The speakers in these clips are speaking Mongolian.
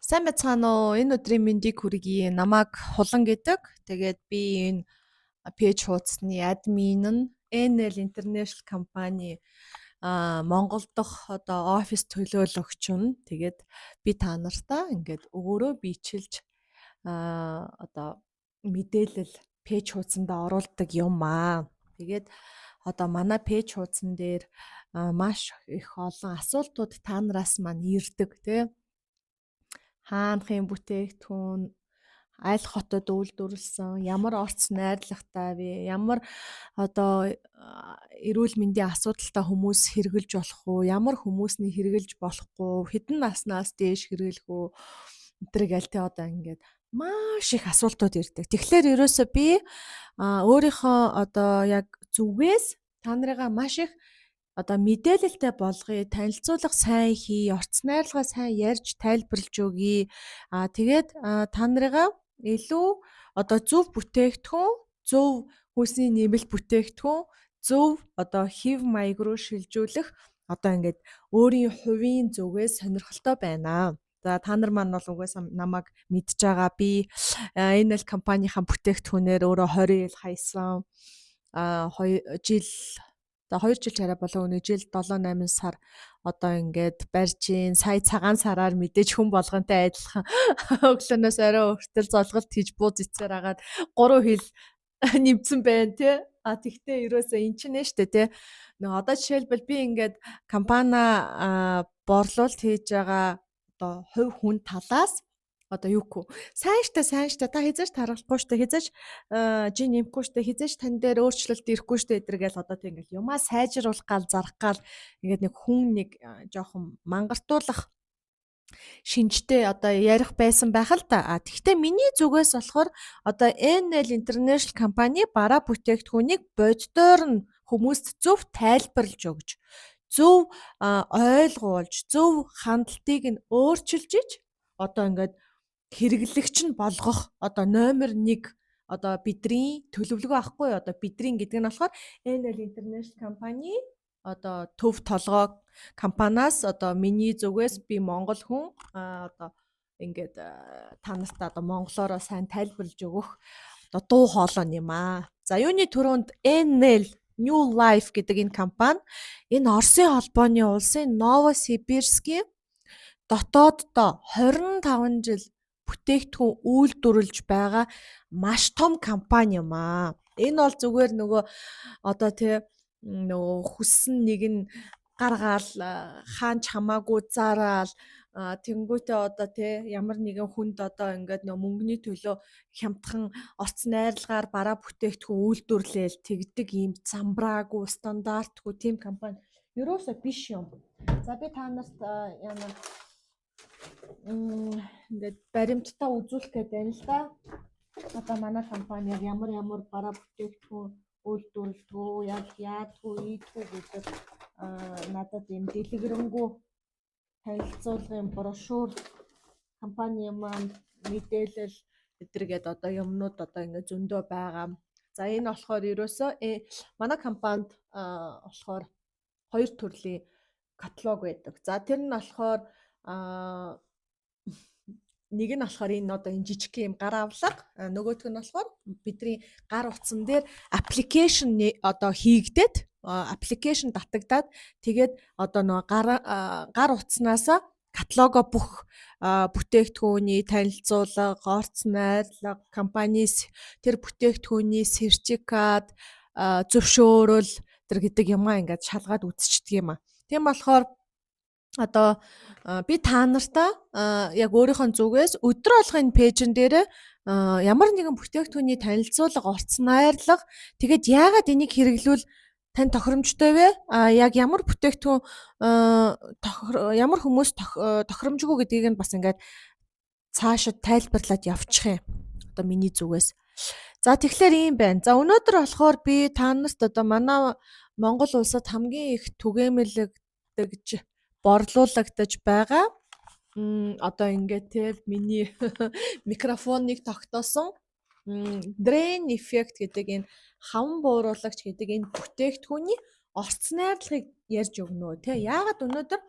Сайн байцгаана уу? Энэ өдрийн мэндийг хүргэе. Намайг Хулан гэдэг. Тэгээд би энэ page хуудасны админ нь NL International компани Монгол дахь одоо офис төлөөлөгч нь. Тэгээд би та нартаа ингээд өөрөө бичилж одоо мэдээлэл page хуудсандаа оруулдаг юм аа. Тэгээд одоо манай page хуудсан дээр маш их олон асуултууд та нараас маань ирдэг, тий, хаанахын бүтээгдэхүүн, аль хотод үйлдвэрлэсэн, ямар орц найрлагатай вэ, ямар одоо эрүүл мэндийн асуудалтай хүмүүс хэрэглэж болох уу, ямар хүмүүсний хэрэглэж болохгүй, хэдэн наснаас дээш хэрэглэх үү энэ тэр гээл те, одоо ингээд маш их асуултууд ирдэг. Тэгэхээр ерөөсөө би өөрийнхөө одоо яг зүгээс та нарыгаа маш их одоо мэдээлэлтэй болгоё, танилцуулга сайн хий, орц найрлагаа сайн ярьж тайлбарлаж өгье. Тэгээд та нарыгаа илүү одоо зөв бүтээгдэхүүн, зөв хүйсний нэмэлт бүтээгдэхүүн, зөв одоо хэв маяг руу шилжүүлэх одоо ингээд өөрийн хувийн зүгээс сонирхолтой байна. За, та нар маань бол угаасаа намайг мэдж байгаа. Би энэ л компанийнхаа бүтээгдэхүүнээр өөрөө 20 жил хайсан. 2 жил. За, 2 жил чараа болоо, 1 жил 7 8 сар одоо ингээд барьж гин. Сая цагаан сараар мэдээж хүн болгонтой адилхан өглөөнөөс орой хүртэл золголт хийж, бууз ицээр агаад 3 хил нэмсэн байна, тий. А тэгтээ ерөөсөө эн чинь нэ штэ, тий. Нэг одоо жишээлбэл би ингээд компани борлуулалт хийж байгаа одоо хувь хүн талаас одоо юу гэх вэ? Сайн штэ, сайн штэ, та хэзээ ч таргалахгүй штэ, хэзээ ч жин нэмэхгүй штэ, хэзээ ч тань дээр өөрчлөлт ирэхгүй штэ эдэр гээл одоо тийм ингээл юмаа сайжруулах гал зарах гал ингээд нэг хүн нэг жоохон мангартуулах шинжтэй одоо ярих байсан байх л да. А тэгвэл миний зүгээс болохоор одоо NL International компани бараа бүтээгдэхүүнийг боддоор нь хүмүүст зөв тайлбарлаж өгч, зөв ойлгуулж, зөв хандлтыг нь өөрчилж иж одоо ингээд хэрэглэгч нь болгох одоо номер 1 одоо бидний төлөвлөгөө ахгүй. Одоо бидний гэдэг нь болохоор NL International компани одоо төв толгой компаниас одоо миний зүгээс би монгол хүн одоо ингээд та нарт одоо монголоороо сайн тайлбарлаж өгөх одоо дуу хоолой юм аа. За, юуны түрүүнд NL New Life гэдэг энэ компани энэ Оросын холбооны улсын Новосибирскийн дотооддоо 25 жил бүтээгдэхүүн үйлдвэрлэж байгаа маш том компани юм аа. Энэ бол зүгээр нөгөө одоо тий нөгөө хүссэн нэг нь гаргаал хаанч хамаагүй зараал тэнгүүтээ одоо тий ямар нэгэн хүнд одоо ингээд нөө мөнгөний төлөө хямдхан орц найрлагаар бараа бүтээгдэхүүн үйлдвэрлээл тэгдэг ийм замбраагүй, стандартгүй тийм компани ерөөсөө биш юм. За, би та нарт яна ингээд баримттаа үзүүлэх гээд байна л да. Одоо манай компани яг ямар ямар бараа бүтээгдэхүүн үйлдвэрлэдэг, яг яадгүй, ийдгүй гэдэг надад ийм дэлгэрэнгүй танилцуулгын брошюр, компани маань мэдээлэл эдэргээд одоо юмнууд одоо ингээд зөндөө байгаа. За, энэ болохоор ерөөсөө манай компанид болохоор хоёр төрлийн каталог байдаг. За, тэр нь болохоор нэг нь болохоор энэ одоо энэ жижиг юм гар авлага, нөгөөх нь болохоор бидний гар утсан дээр application одоо хийгдээд, application татагдаад, тэгээд одоо нөгөө гар гар утаснаасаа каталогоо бүх бүтээгдэхүүний танилцуулга, орц найрлага, компани тэр бүтээгдэхүүний сертификат, зөвшөөрөл тэр гэдэг юмаа ингээд шалгаад үзчихдэг юм а. Тийм болохоор одоо би та нартаа яг өөрийнхөө зүгээс өдөр болгоны page эн дээр ямар нэгэн бүтээгдэхүүний танилцуулга, орц найрлага, тэгээд яагаад энийг хэрэглүүл тань тохиромжтой вэ? А яг ямар бүтээгдэхүүн ямар хүмүүс тохиромжгүй гэдгийг нь бас ингээд цаашид тайлбарлаад явчих юм. Одоо миний зүгээс. За, тэгэхээр ийм байна. За, өнөөдөр болохоор би та нарт одоо манай Монгол улсад хамгийн их түгээмэлэгдэж, борлуулагдаж байгаа одоо ингээд те миний микрофоныг тогтоосон Drain Effect гэдэг энэ хаван бууруулагч гэдэг энэ бүтээгдэхүүний орц найрлагыг ярьж өгнө те. Яагаад өнөөдөр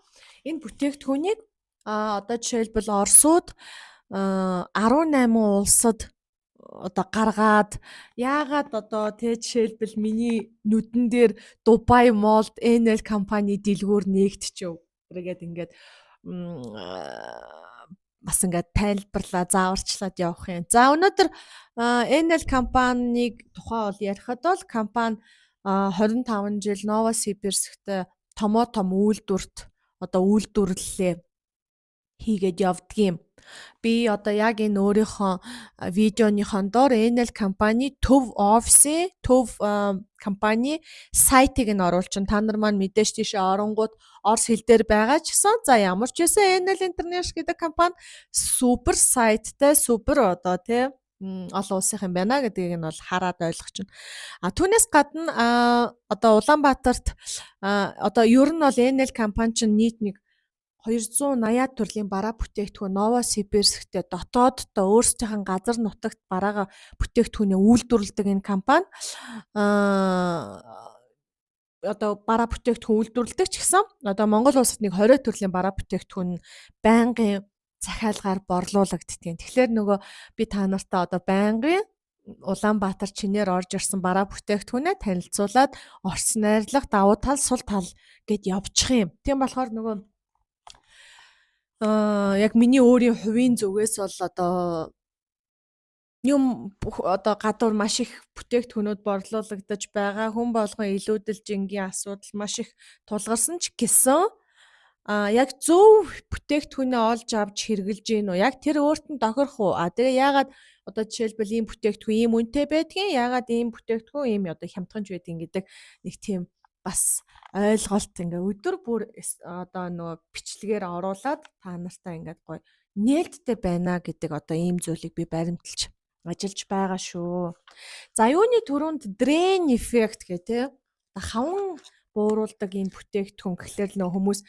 энэ бүтээгдэхүүнийг Одоо жишээлбэл Оросууд 18 улсад одоо гаргаад, яагаад одоо тэ жишээлбэл миний нүдэн дээр Дубай Mall NL компани дэлгүүр нээгдчихв. Тэргээд ингээд бас ингээд тайлбарлаа, зааварчлаад явах юм. За, өнөөдөр NL компанийг тухай бол ярихад бол компани 25 жил Новосибирскт томоо том үйлдвэрт одоо үйлдвэрлэлээ хийгээд явдгийм. Би одоо яг энэ өөрийнхөө видеоныхон доор NL компани төв офисын, төв компани сайтыг нь оруулчин. Та нар маань мэдээж тийшээ оронгууд орос хэл дээр байгаа ч гэсэн, за, ямар ч байсан NL International гэдэг компани супер сайттай, супер одоо тий олон улсынх юм байна гэдгийг нь бол хараад ойлгочихно. А түүнээс гадна одоо Улаанбаатарт одоо ер нь бол NL компани чинь нийт нэг 280 төрлийн бараа бүтээгдэхүүн Новосибирсктэй дотооддоо өөрсдийнх нь газар нутагт бараагаа бүтээгдэхүүнээ үйлдвэрлэдэг. Энэ компани одоо бараа бүтээгдэхүүн үйлдвэрлэдэг ч гэсэн одоо Монгол улсад нэг 20 төрлийн бараа бүтээгдэхүүн байнгын захиалгаар борлуулагддаг. Тэгэхээр нөгөө би та нартай одоо байнгын Улаанбаатар чинээр орж ирсэн бараа бүтээгдэхүүнээ танилцуулаад орц найрлах, давуу тал, сул тал гэд явчих юм. Тийм болохоор нөгөө яг миний өөрийн хувийн зүгээс бол одоо юм одоо гадуур маш их бүтээгдэхүүнүүд борлуулагдаж байгаа. Хүн болгон илүүдэл жингийн асуудал маш их тулгарсан ч гэсэн яг зөв бүтээгдэхүүнээ олж авч хэрэглэж гин үү? Яг тэр өөрт нь тохирох уу? А тэгээ яагаад одоо жишээлбэл ийм бүтээгдэхүүн ийм үнэтэй байдгийг, яагаад ийм бүтээгдэхүүн ийм одоо хямдхан ч байдгийг гэдэг нэг тийм бас ойлголт ингээ өдөр бүр одоо нөгөө бичлэгээр оруулаад та нартай ингээд гоё нээлттэй байна гэдэг одоо ийм зүйлийг би баримталж ажиллаж байгаа шүү. За, юуны түрүүнд drain effect гэх те хаван бууруулдаг ийм бүтээгдэхүүн гэхлээр нөгөө хүмүүс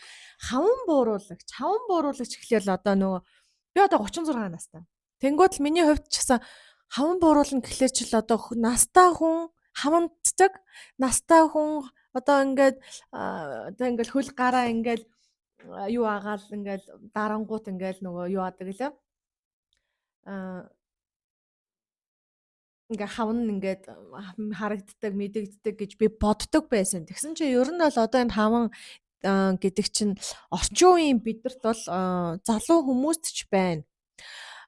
хаван бууруулагч гэхлээр л одоо нөгөө би одоо 36 настай. Тэнгүүд л миний хувьд ч гэсэн хаван бууруулна гэхлээр ч л одоо настай хүн хавантдаг, настай хүн одоо ингээд хөл гараа ингээд юу агаал ингээд дарангуут ингээд нөгөө юу адаг лээ. Ингээ хавн ингээд харагддаг, мэдэгддэг гэж би боддог байсан. Тэгсэн чинь ер нь бол одоо энэ хаван гэдэг чинь орчин үеийн бидэрт бол залуу хүмүүст ч байна.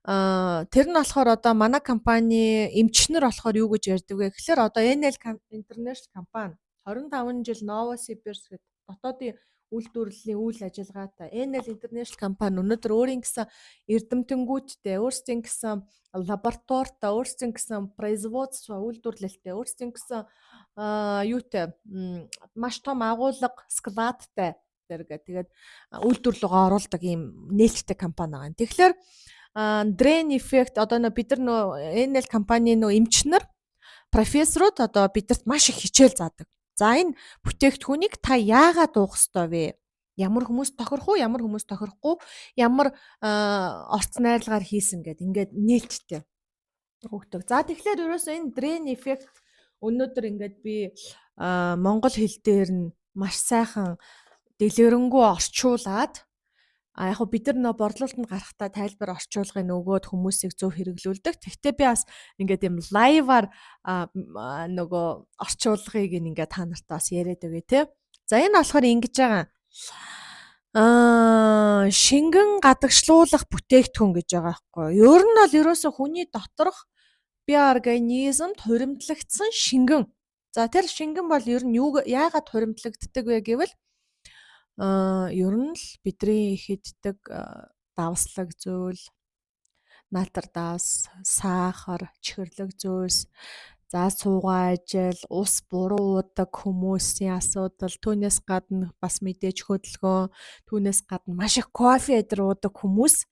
Тэр нь болохоор одоо манай компани эмчнэр болохоор юу гэж ярьдаг вэ гэхээр одоо NL International компани 25 жил Новосибирск дотоодын үйлдвэрлэлийн үйл ажиллагаатай NL International компани өнөөдөр өөрийн гэсэн эрдэмтэнгүүдтэй, өөрсдийн гэсэн лабораторитой, өөрсдийн гэсэн производство үйлдвэрлэлтэй, өөрсдийн гэсэн юутай, маш том агуулга складтай зэрэг тэгээд үйлдвэрлэлөө оруулдаг ийм нээлттэй компани байгаа. Тэгэхээр drain effect одоо нөө бид нар нөө NL компани нөө эмчнэр, профессорууд одоо бидэрт маш их хичээл заадаг. За, энэ бүтээгдэхүүнийг та яагаад уух ёстой вэ? Ямар хүмүүс тохирох уу, ямар хүмүүс тохирохгүй, ямар орц найрлагаар хийсэн гэд ингээд нээлттэй өгдөг. За, тэгэхээр ерөөсөө энэ drain effect өнөөдөр ингээд би монгол хэл дээр нь маш сайхан дэлгэрэнгүй орчуулад, а яг хөө бид нар нөө борлуулалтанд гарахдаа тайлбар орчуулгын өгөөд хүмүүсийг зөв хэрэглүүлдэг. Тэгвэл би бас ингээд юм live аар нөгөө орчуулгыг ингээд та нартай бас яриад өгье те. За, энэ болохоор ингэж байгаа. Шингэн гадагшлуулах бүтээгдэхүүн гэж байгаа байхгүй юу? Ер нь бол ерөөсө хүний доторх бие организмд хуримтлагдсан шингэн. За, тэр шингэн бол ер нь юу яагаад хуримтлагддаг вэ гэвэл ер нь л бидний их иддэг давслаг зүйл, наатар давс, сахар, чихэрлэг зүйлс, за, суугаа ажил, ус буруу уудаг хүмүүсийн асуудал, түүнээс гадна бас мэдээж хөдөлгөөн, түүнээс гадна маш их кофе эдэр уудаг хүмүүс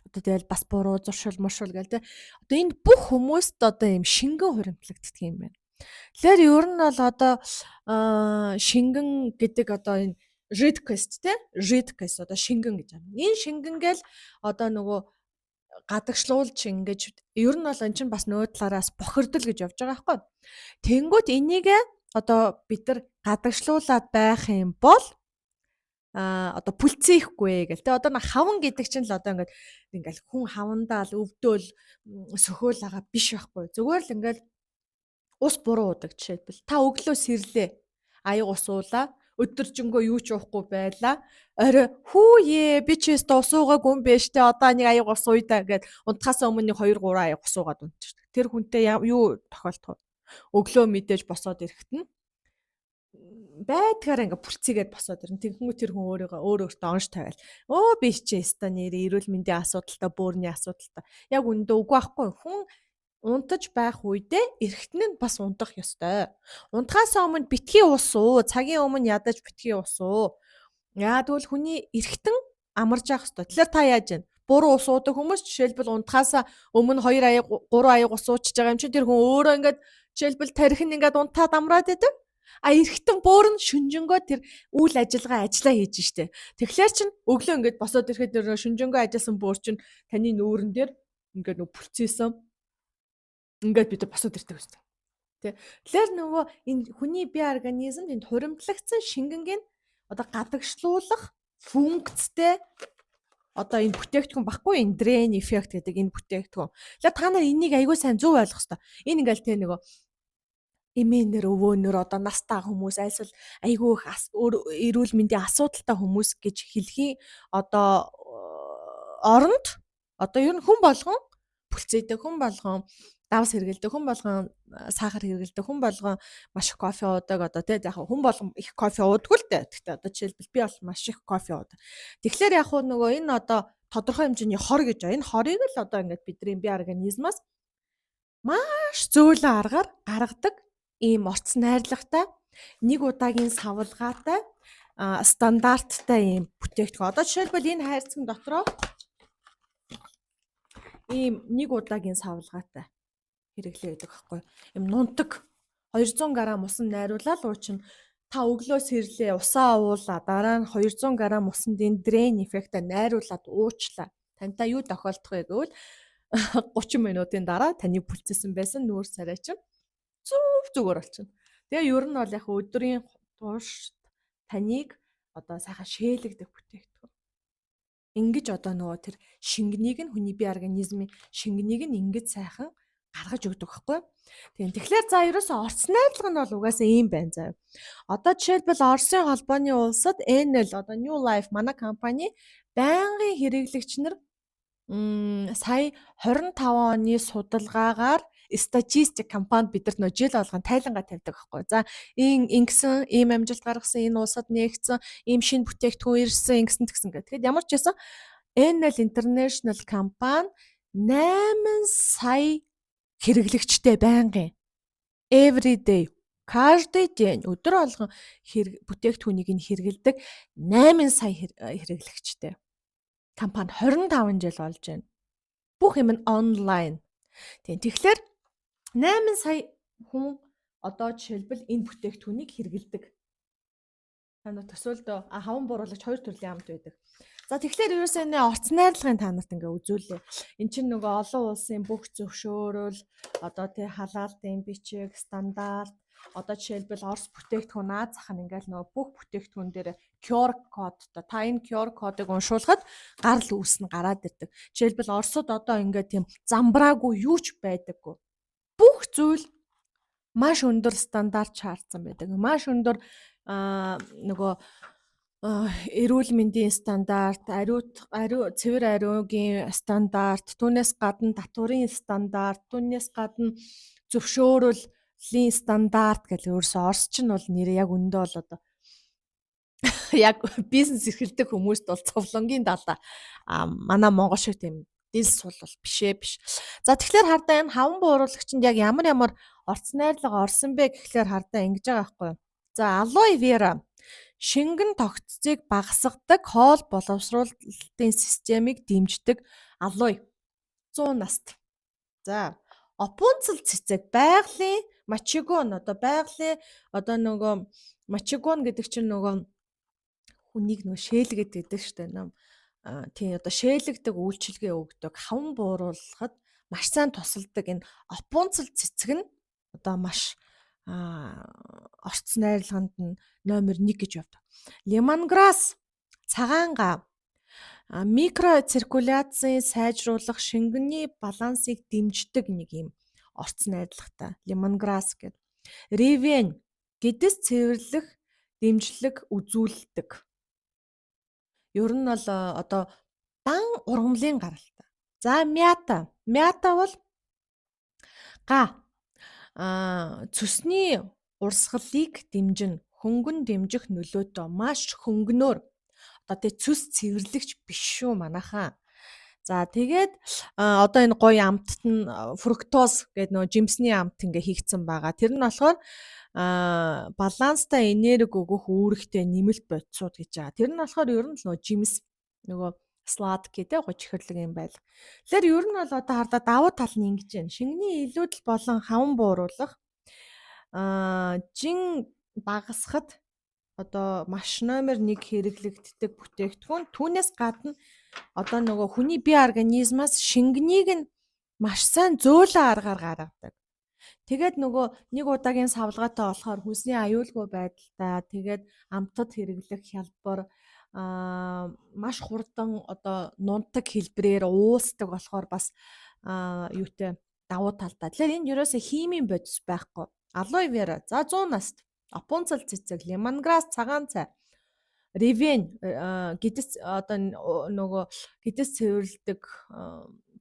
одоо тэгэл бас буруу зуршил муршил гэл те. Одоо энэ бүх хүмүүст одоо ийм шингэн хуримтлагддаг юм байна. Тэгэхээр ер нь бол одоо шингэн гэдэг одоо энэ жидкость те, жидкость одоо шингэн гэж байна. Энэ шингэнгээл одоо нөгөө гадагшлуулж ингэж ер нь бол эн чинь бас нөө талаараас бохирдол гэж явж байгаа байхгүй. Тэнгүүт энийг одоо бид нар гадагшлуулад байх юм бол одоо пүлцээхгүй гэл те. Одоо нэг хаван гэдэг чинь л одоо ингээд ингээл хүн хавандаа л өвдөөл сөхөөл байгаа биш байхгүй. Зүгээр л ингээл ус буруу уудаг. Жишээлбэл, та өглөө сэрлээ, аяг ус уулаа, өдөржингөө юу ч уухгүй байлаа. Орой хүүе, би чи өстө ус уугаагүй юм бэ штэ, одоо нэг аяг ус ууя да гэд унтахаас өмнө нэг 2 3 аяг ус уугаад унтчихдаг. Тэр хүнтэй юу тохиолдох вэ? Өглөө мэдээж босоод ирэхэд нь байдгаараа ингээ пүлцээгээд босоод ирнэ. Тэгэнгүүт тэр хүн өөрийгөө өөр өөртөө онш тавиал. Өө, би чи өстө нэр эрүүл мэндийн асуудалтай, бөөрийн асуудалтай. Яг үндэ үгүй байхгүй. Хүн унтаж байх үедээ эргэтэн нь бас унтах ёстой. Унтахаас өмнө битгий ус уу, цагийн өмнө ядаж битгий ус уу. Яа тэгвэл хүний эргэтэн амарж явах ёстой. Тэгэхээр та яаж вэ? Буруу ус уудаг хүмүүс жишээлбэл унтахаас өмнө 2 аяг, 3 аяг ус уучиж байгаа юм чинь тэр хүн өөрөө ингээд жишээлбэл тархи нь ингээд унтаад амраад идэг. А эргэтэн бөөр нь шүнжэнгөө тэр үйл ажиллагаа ажиллаа хийж штэ. Тэгэхээр чин өглөө ингээд босоод ирэхэд тэр шүнжэнгөө ажилласан бөөр чин таны нүүрэн дээр ингээд нөгөө пүлцээсэн, ингээд бид нар босоод ирдэг өстой. Тэ. Тэгэхээр нөгөө энэ хүний бие организмд энд хуримтлагдсан шингэнгийн одоо гадагшлуулах функцтэй одоо энэ бүтээгдэхүүн баггүй, энэ Drain Effect гэдэг энэ бүтээгдэхүүн. Тэгэхээр та нар энийг аягүй сайн зөв ойлгох хэрэгтэй. Энэ ингээл тэ нөгөө эмээнэр, өвөөнөр, одоо настай хүмүүс, альсвал айгүй их эрүүл мэндийн асуудалтай хүмүүс гэж хэлхийн одоо оронд одоо ер нь хүн болгон пүлцээдэг, хүн болгон давс хэрэглэдэг, хүн болгон сахар хэрэглэдэг, хүн болгон маш их кофе уудаг одоо тий. Яг хүн болгон их кофе уудаггүй л дээ. Гэхдээ одоо жишээлбэл би бол маш их кофе уудаг. Тэгэхээр яг хуу нөгөө энэ одоо тодорхой хэмжээний хор гэж байна. Энэ хорыг л одоо ингээд бидний бие организмаас маш зөөлөн аргаар гаргадаг ийм орц найрлагатай, нэг удаагийн савлгаатай, стандарттай ийм бүтээгдэхүүн. Одоо жишээлбэл, энэ хайрцаган дотроо ийм нэг удаагийн савлгаатай хэрэглээ гэдэг байхгүй. Ийм нунтаг 200 г усан найруулаад уучин. Та өглөө сэрлээ, усаа уулаа, дараа нь 200 г усанд энэ Drain Effect-а найруулад уучлаа. Тантай юу тохиолдох вэ гэвэл 30 минутын дараа таны пүлцээсэн байсан нүүр царай чинь зүв зүгээр болчихно. Тэгээ ер нь бол яг өдрийн турш таныг одоо сайхан шээлгдэг бүтээгдэхүүн. Ингэж одоо нөгөө тэр шингэнийг нь, хүний бие организмын шингэнийг нь ингэж сайхан гаргаж өгдөг байхгүй. Тийм. Тэгэхээр за, ерөөсөө орц найрлага нь бол угаасаа ийм байна заяа. Одоо жишээлбэл, Оросын холбооны улсад NL, одоо New Life, манай компани байнгын хэрэглэгч нар сая 25 оны судалгаагаар статистик компанид бидэрт нөө жил болгон тайлангаа тавьдаг байхгүй. За, ийм ингэсэн, ийм амжилт гаргасан, энэ улсад нээгдсэн, ийм шинэ бүтээгдэхүүн ирсэн, ингэсэн тэгсэн гэх. Тэгэхээр ямар ч байсан NL International компани 8 сая хэрэглэгчтэй, байнгын. Every day, каждый день, өдөр болгон хэрэг бүтээгдэхүүнийг нь хэрэглэдэг 8 сая хэрэглэгчтэй. Компани 25 жил болж байна. Бүх юм нь онлайн. Тийм. Тэгэхээр 8 сая хүн одоо жишээлбэл энэ бүтээгдэхүүнийг хэрэглэдэг. Та нар төсөөлдөө, хаван бууруулагч хоёр төрлийн амт байдаг. За, тэгэхээр ерөөсөө энэ орц найрлагын та нарт ингээ үзүүлээ. Эн чинь нөгөө олон улсын бүх зөвшөөрөл, одоо тий, халаалтын бичиг, стандарт, одоо жишээлбэл Орос бүтээгдэхүүн наад зах нь ингээл нөгөө бүх бүтээгдэхүүн дээр QR кодтой. Та энэ QR кодыг уншуулахад гарал үүс нь гараад ирдэг. Жишээлбэл, Оросод одоо ингээд тийм замбраагүй юу ч байдаггүй. Бүх зүйл маш өндөр стандарт шаардсан байдаг. Маш өндөр нөгөө эрүүл мэндийн стандарт, ариут ариу цэвэр ариугийн стандарт, түүнээс гадна татварын стандарт, түүнээс гадна зөвшөөрөлийн стандарт гэл ерөөсөө Орос ч нь бол нэрээ яг өндөө бол одоо яг бизнес эрхэлдэг хүмүүст бол цовлонгийн далаа, а манай Монгол шиг тийм дил сул бол биш ээ, биш. За, тэгэхээр хардаа энэ хаван бууруулагчинд яг ямар ямар орц найрлага орсон бэ гэхлээр хардаа ингэж байгаа байхгүй юу. За, aloe vera шингэн тогтцыг багасгадаг, хоол боловсруулалтын системийг дэмждэг aloe 100 наст. За, опунцэл цэцэг, байгалийн мочегон, одоо байгалийн одоо нөгөө мочегон гэдэг чинь нөгөө хүнийг нөгөө шээлгээд гэдэг штэ ном. Тийм, одоо шээлгдэг үйлчилгээ өгдөг, хаван бууруулахад маш сайн тусалдаг энэ опунцэл цэцэг нь одоо маш орц найрлаганд нь номер 1 гэж явдаг. Lemongrass Цагаан га микроциркуляцийн сайжруулах, шингэний балансыг дэмждэг нэг юм орц найдлагатай. Лемонграсс гэдэг. Ревен гэдэс цэвэрлэх дэмжлэг үзүүлдэг. Ер нь бол одоо дан ургамлын гаралтай. За, мята. Мята бол га цөсний урсгалыг дэмжинэ. Хөнгөн дэмжих нөлөөтэй, маш хөнгөнөөр. Одоо тэг цөс цэвэрлэгч биш шүү, манайхаа. За, тэгээд одоо энэ гоё амтт нь фруктоз гэдэг нөгөө жимсний амт ингээ хийгдсэн байгаа. Тэр нь болохоор баланстай энерги өгөх үүрэгтэй нэмэлт бодисууд гэж байгаа. Тэр нь болохоор ер нь л нөгөө жимс, нөгөө сладкий те, гоё чихэрлэг юм байл. Тэгэхээр ер нь бол одоо хардаа давуу тал нь ингэж байна. Шингэний илүүдэл болон хаван бууруулах, жин багасгахад одоо маш номер 1 хэрэглэгддэг бүтээгдэхүүн. Түүнээс гадна одоо нөгөө хүний бие организмаас шингэнийг нь маш сайн зөөлөн аргаар гаргадаг. Тэгээд нөгөө нэг удаагийн савлгаатай болохоор хүнсний аюулгүй байдалтай, тэгээд амтад хэрэглэх хялбар, маш хурдан одоо нунтаг хэлбэрээр уусдаг болохоор бас юутай давуу талтай. Тэгэхээр энд ерөөсөө химийн бодис байхгүй. Алоэ вера, за, 100 наст, опунцал цэцэг, лемонграсс, цагаан цай, ревен, гэдэс, одоо нөгөө гэдэс цэвэрлэдэг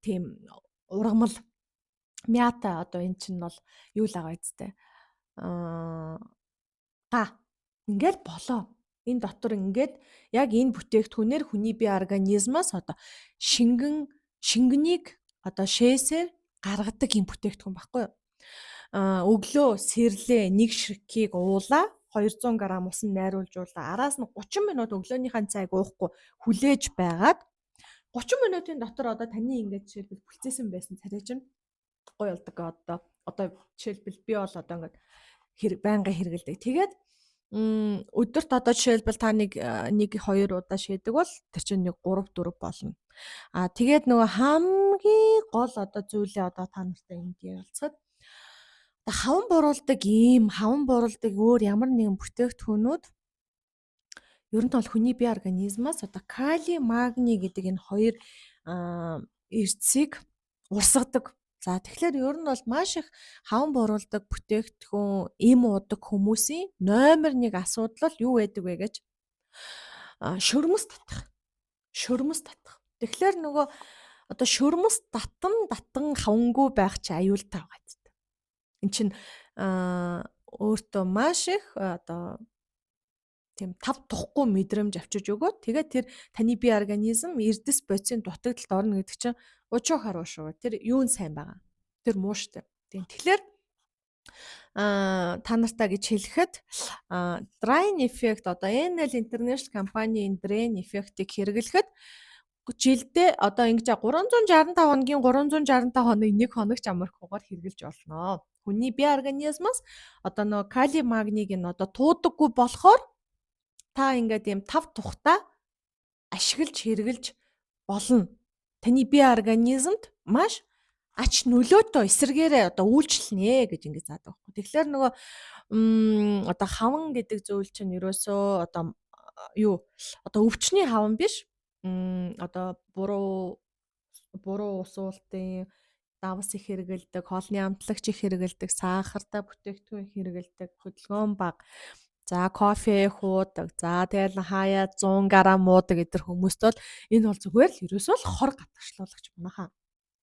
тийм ургамал, мята, одоо энэ чинь бол юу л байгаа үстэй. Га ингээл болоо. Энэ дотор ингээд яг энэ бүтээгдэхүүнээр хүний бие организмаас одоо шингэнийг одоо шээсээр гаргадаг юм бүтээгдэхүүн баггүй юу? Өглөө сэрлээ нэг ширхгийг уулаа, 200 г усан найруулжуулаа. Араас нь 30 минут өглөөнийхөө цайг уухгүй хүлээж байгаад 30 минутын дотор одоо таны ингээд жишээлбэл бүлцээсэн байсан царай чинь гоё болдог. Одоо жишээлбэл би бол одоо ингээд хэрэг байнгын хэрэглэдэг. Тэгээд өдөрт одоо жишээлбэл та нэг нэг хоёр удаа шээдэг бол тэр чинь нэг 3 4 болно. А тэгээд нөгөө хамгийн гол одоо зүйлээ одоо та нартай энд ярилцахад одоо хаван буруулдаг ийм хаван буруулдаг өөр ямар нэгэн бүтээгдэхүүнүүд ер нь бол хүний бие организмаас одоо кали, магний гэдэг энэ хоёр эрдэсийг урсгадаг. За, тэгэхээр ер нь бол маш их хаван буруулдаг бүтээгдэхүүн эм уудаг хүмүүсийн номер 1 асуудал нь юу байдаг вэ гэж шөрмөс татах. Шөрмөс татах. Тэгэхээр нөгөө одоо шөрмөс татан татан хавангүй байх чи аюултай байгаа юм. Эн чин өөртөө маш их одоо тийм тав тухгүй мэдрэмж авчиж өгөөд тэгээд тэр таны бие организм эрдэс бодисын дутагдалд орно гэдэг чинь очень хорошо. Тэр юун сайн байгаа. Тэр муу штэ. Тийм. Тэгэхээр та нартаа гэж хэлэхэд Drain Effect, одоо NL International компанийн Drain Effect-ийг хэрэглэхэд жилдээ одоо ингэж 365 хоногийн 365 хоног нэг хоног ч амархгүйгээр хэрэглэж болно. Хүний бие организмаас одоо нөгөө кали, магнийг нь одоо туудаггүй болохоор та ингээд ийм тав тухтай ашиглаж хэрэглэж болно. Таны бие организмд маш ач нөлөөтэй эсрэгээрээ одоо үйлчлэнэ гэж ингэж заадаг байхгүй. Тэгэхээр нөгөө одоо хаван гэдэг зүйл чинь ерөөсөө одоо юу одоо өвчний хаван биш. Одоо буруу буруу усуултын давс их хэрэглэдэг, хоолны амтлагч их хэрэглэдэг, сахартай бүтээгдэхүүн хэрэглэдэг, хөдөлгөөн бага. За, кофе их уудаг. За, тэгэл хаяа 100 г уудаг гэдэр хүмүүст бол энэ бол зүгээр л ерөөсөө л хор гадагшлуулагч манайхаа.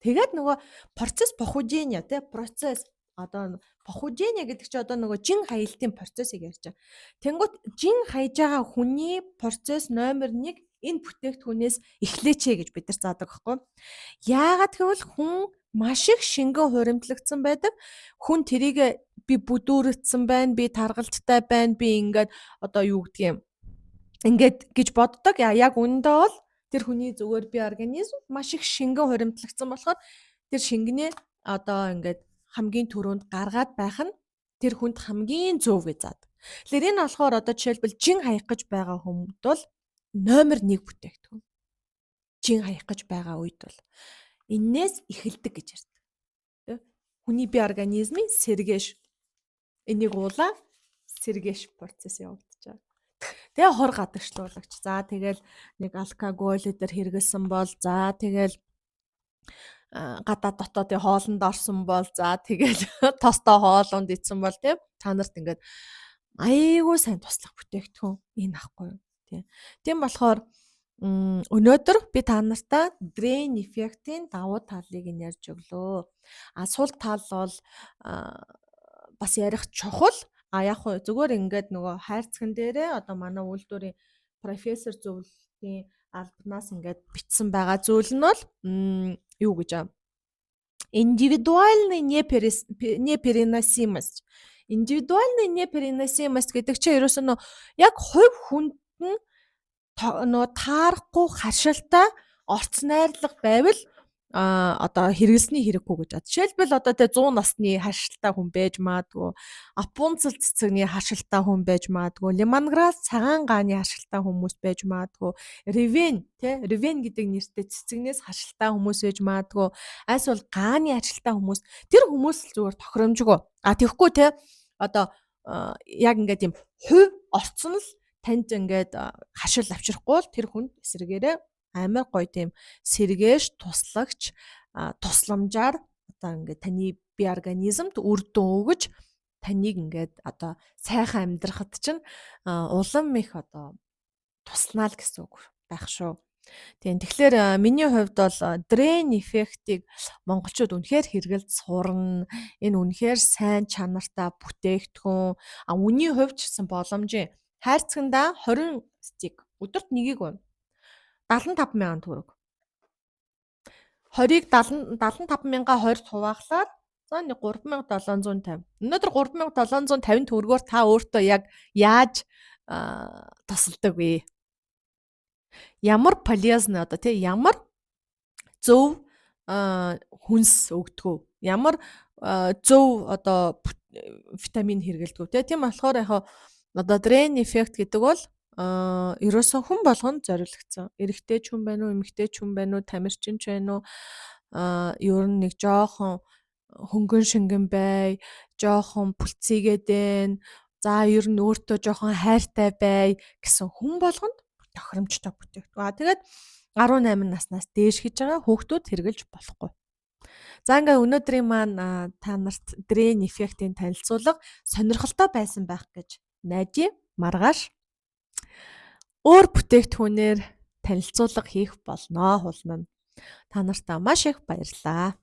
Тэгээд нөгөө процесс похудения те, процесс одоо похудения гэдэг чинь одоо нөгөө жин хаялтын процессыг ярьж байгаа. Тэнгүүт жин хаяж байгаа хүний процесс номер 1 энэ бүтээгдэхүүнээс эхлээч гэж бид нар заадаг байхгүй. Яагаад гэвэл хүн маш их шингэн хуримтлагдсан байдаг. Хүн тэрийг би бүдүүрэтсэн байна, би таргалттай байна, би ингээд одоо юу гэдгийг ингээд гэж боддог. Яг үнэндээ бол тэр хүний зүгээр бие организм маш их шингэн хуримтлагдсан болохоор тэр шингэнээ одоо ингээд хамгийн түрүүнд гаргаад байх нь тэр хүнд хамгийн зөв гэж заадаг. Тэгэхээр энэ болохоор одоо жишээлбэл жин хаях гэж байгаа хүнд бол номер 1 бүтээгдэхүүн. Жин хаях гэж байгаа үед бол энээс эхэлдэг гэж ярьдаг. Хүний бие организмын сэргээш энийг уулаа сэргээш процесс явагдаж байгаа. Тэгээ хор гадагшлуулагч. За тэгэл нэг алкоголь дээр хэрэгэлсэн бол за тэгэл гадаа дотоодын хоолнд орсон бол за тэгэл тостой хоолунд идсэн бол тийм та нарт ингээд айгүй сайн туслах бүтээгдэхүүн энэ ахгүй юу тийм. Тийм болохоор өнөөдөр би та нартай Drain Effect-ийн давуу талыг нь ярьж өглөө. А сул тал бол бас ярих чухал. А яг хуу зүгээр ингээд нөгөө хайрцаган дээрээ одоо манай үйлдвэрийн профессор зөвлөлтийн албанаас ингээд бичсэн байгаа зүйл нь бол юу гэж аа индивидуальный непереносимость. Индивидуальный непереносимость гэдэг чинь ерөөсөө нөө яг хувь хүнд нь нөө таарахгүй харшилтай орц найрлага байвал одоо хэрэглэсний хэрэггүй гэж. Жишээлбэл, одоо тэ 100 насны харшилтай хүн байж магадгүй, Рапунцель цэцэгний харшилтай хүн байж магадгүй, lemongrass цагаан гааны харшилтай хүмүүс байж магадгүй, Ревен тэ Ревен гэдэг нэртэй цэцэгнээс харшилтай хүмүүс байж магадгүй, айсвал гааны харшилтай хүмүүс, тэр хүмүүс л зүгээр тохиромжгүй. А тэгэхгүй те одоо яг ингээд юм хувь орцсон л танд ингээд харшил авчрахгүй бол тэр хүнд эсрэгээрээ амар гоё тийм сэргээш, туслагч, тусламжаар одоо ингээд таны бие организмд үр дүн өгөж, таныг ингээд одоо сайхан амьдрахад чинь улам их одоо туслана л гэсэн үг байх шүү. Тийм, тэгэхээр миний хувьд бол Drain Effect-ийг монголчууд үнэхээр хэрэглэж сурна. Энэ үнэхээр сайн чанартай бүтээгдэхүүн. А үнийн хувьд ч гэсэн боломжийн. Хайрцагандаа 20 stick, өдөрт нэгийг ууна. 75 мянган төгрөг. 20-ыг 70 75 мянга 20 хуваахлаар за нэг 3750. Өнөөдөр 3750 төгрөгөөр та өөртөө яг яаж тусалдаг вэ? Ямар полезный одоо тий ямар зөв хүнс өгдөг үү? Ямар зөв одоо витамин хэрэглэдэг үү те. Тийм болохоор яг одоо Drain Effect гэдэг бол ерөөсөн хүн болгонд зориулагдсан. Эрэгтэй ч хүн байна уу, эмэгтэй ч хүн байна уу, тамирчин ч байна уу, ер нь нэг жоохон хөнгөн шингэн бай, жоохон бүлцийгээд байна. За, ер нь өөртөө жоохон хайртай бай гэсэн хүн болгонд тохиромжтой бүтээгдэхүүн. Аа, тэгээд 18 наснаас дээш гэж байгаа, хүүхдүүд хэрэглэж болохгүй. За, ингээ өнөөдрийн маань та нарт Drain Effect-ийн танилцуулга сонирхолтой байсан байх гэж найдъя. Маргааш өөр бүтээгдэхүүнээр танилцуулга хийх болноо хулна. Та нартай маш их баярлалаа.